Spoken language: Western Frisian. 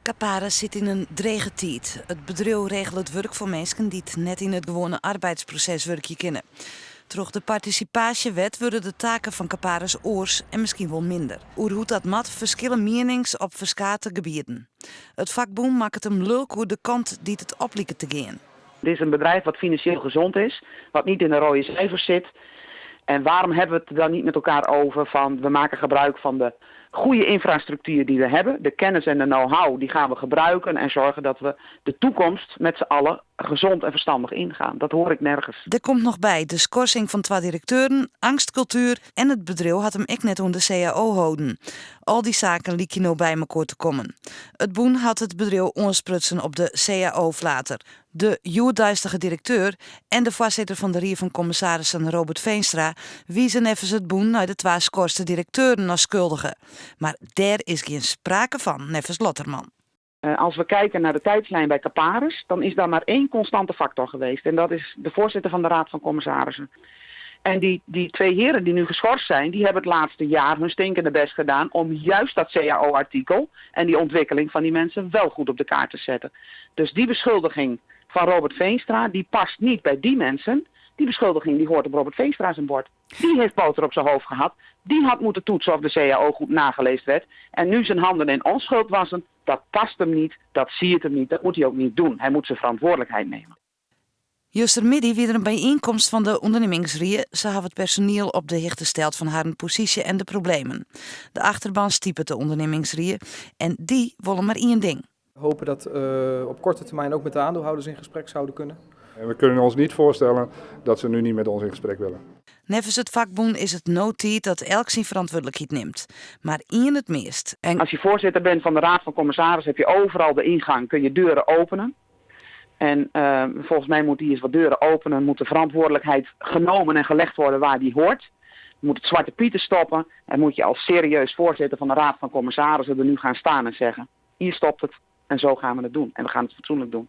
Caparis sit yn in drege tiid. It bedriuw regelet wurk foar minsken dy't net yn it gewoane arbeidsproses wurkje kinne. Troch de partisipaasjewet wurde de taken fan Caparis oars en miskien wol minder. Oer hoe't dat moat ferskille mienings op ferskate gebieten. It fakbûn makket him lulk oer de kant dy't it op liket te gean. Dit is een bedrijf wat financieel gezond is, wat niet in de rode cijfers zit. En waarom hebben we het er dan niet met elkaar over van: we maken gebruik van de goede infrastructuur die we hebben, de kennis en de know-how, die gaan we gebruiken en zorgen dat we de toekomst met z'n allen gezond en verstandig ingaan? Dat hoor ik nergens. Der komt noch by de skorsing fan twa direkteuren, eangstkultuer en it bedriuw hat him ek net oan de CAO holden. Al dy saken lykje no by mekoar te kommen. It bûn hat it bedriuw oansprutsen op de CAO-flater. De hjoeddeistige direkteur en de foarsitter fan de Rie fan Kommissarissen Robert Veenstra wize neffens it bûn nei de twa skorste direkteuren as skuldige. Mar dêr is gjin sprake fan, neffens Lotterman. Als we kijken naar de tijdslijn bij Caparis, dan is daar maar één constante factor geweest. En dat is de voorzitter van de Raad van Commissarissen. En die twee heren die nu geschorst zijn, die hebben het laatste jaar hun stinkende best gedaan om juist dat CAO-artikel en die ontwikkeling van die mensen wel goed op de kaart te zetten. Dus die beschuldiging van Robert Veenstra, die past niet bij die mensen. Die beschuldiging die hoort op Robert Veenstra zijn bord. Die heeft boter op zijn hoofd gehad. Die had moeten toetsen of de CAO goed nageleefd werd. En nu zijn handen in onschuld wassen, dat past hem niet, dat siert hem niet, dat moet hij ook niet doen. Hij moet zijn verantwoordelijkheid nemen. Justermiddei wie der in byienkomst fan de ûndernimmingsrie. Se hawwe it personiel op de hichte steld fan harren posysje en de problemen. De achterban stipet de ûndernimmingsrie en dy wolle mar ien ding. We hopen dat we op korte termijn ook met de aandeelhouders in gesprek zouden kunnen. En we kunnen ons niet voorstellen dat ze nu niet met ons in gesprek willen. Neffens it fakbûn is it no tiid dat elk syn ferantwurdlikheid nimt. Mar ien it meast. En als je voorzitter bent van de Raad van Commissarissen, heb je overal de ingang, kun je deuren openen. En volgens mij moet die eens wat deuren openen, moet de verantwoordelijkheid genomen en gelegd worden waar die hoort. Moet het Zwarte Pieten stoppen en moet je als serieus voorzitter van de Raad van Commissarissen er nu gaan staan en zeggen: hier stopt het en zo gaan we het doen. En we gaan het fatsoenlijk doen.